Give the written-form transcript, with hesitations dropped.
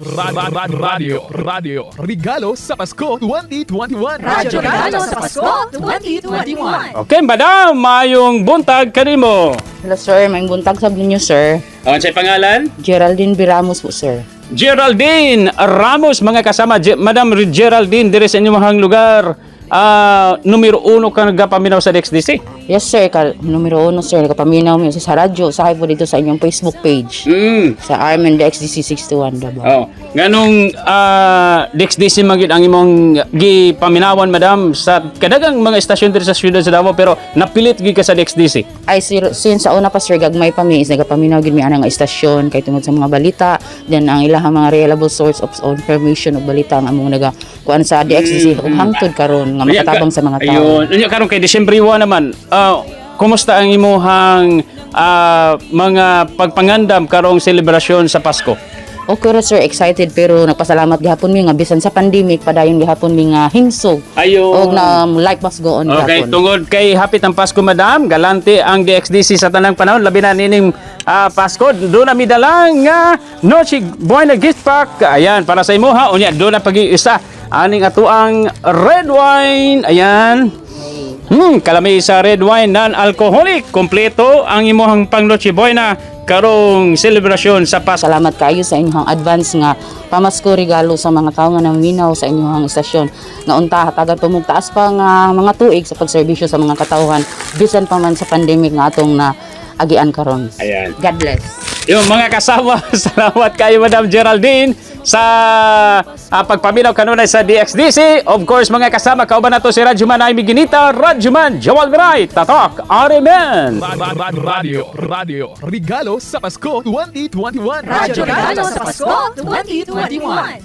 Radio, Radio, Radio, Regalo sa Pasko 2021. Radyo Regalo sa Pasko 2021. Okay, madam, maayong buntag kanimo. Hello sir, maayong buntag sa ninyo, sir. Ang sa pangalan? Geraldine Biramos po, sir. Geraldine Ramos, mga kasama. Madam Geraldine, dire sa inyong lugar, numero uno ka nagapaminaw sa DXDC. Yes sir, numero uno sir, nakapaminaw mi sa radyo, usahay po dito sa inyong Facebook page. Sa Armin DXDC 61 Davao. Oh, nganong DXDC man gyud ang imong gipaminawan, madam, sa kadagang mga istasyon diri sa siyudad sa Davao, pero napilit gyud ka sa DXDC? Ay sir, since sa una pa sir, gagmay pa mi is nagapaminaw gyud mi ana nga istasyon kay tungod sa mga balita, then ang ilahang mga reliable source of information ug balita ang among naga kuan sa DXDC ug hangtod karon nga makatabang sa mga tao. Ayun. Unya karon kay Disyembre 1 naman, kumusta ang imuhang mga pagpangandam karong selebrasyon sa Pasko? Okay ra sir, excited, pero nagpasalamat gihapon mi nga bisan sa pandemic padayon gihapon mi nga himsog. Ayun. Og na life must go on Okay, gihapon. tungod kay hapit ang Pasko, madam, galante ang DXDC sa tanang panahon, labi na nining Pasko. Doon na midalang nga Noche Buena gift pack. Ayan, para sa imo ha. Unya, doon na pag-iisa aning atuang red wine. Ayan. Kalami sa red wine non-alcoholic. Kompleto ang imuhang pang Noche Buena karong selebrasyon sa Pasko. Salamat kayo sa inyong advance nga pamasko regalo sa mga tao nga naminaw sa inyong istasyon. Nga unta hatagan pa mong taas pa nga mga tuig sa pagserbisyo sa mga katawhan bisan pa man sa pandemic nga atong na agian karon. Ayan. God bless. Yung mga kasama, salamat kayo, Madam Geraldine, sa pagpaminaw kanunay sa DXDC. Of course, mga kasama, kauban na to si Radyoman Amy Ginita, Radyoman Joel Miray, Tatak, Arimen! Radio, Radio, Regalo sa Pasko 2021. Radyo Regalo sa Pasko 2021.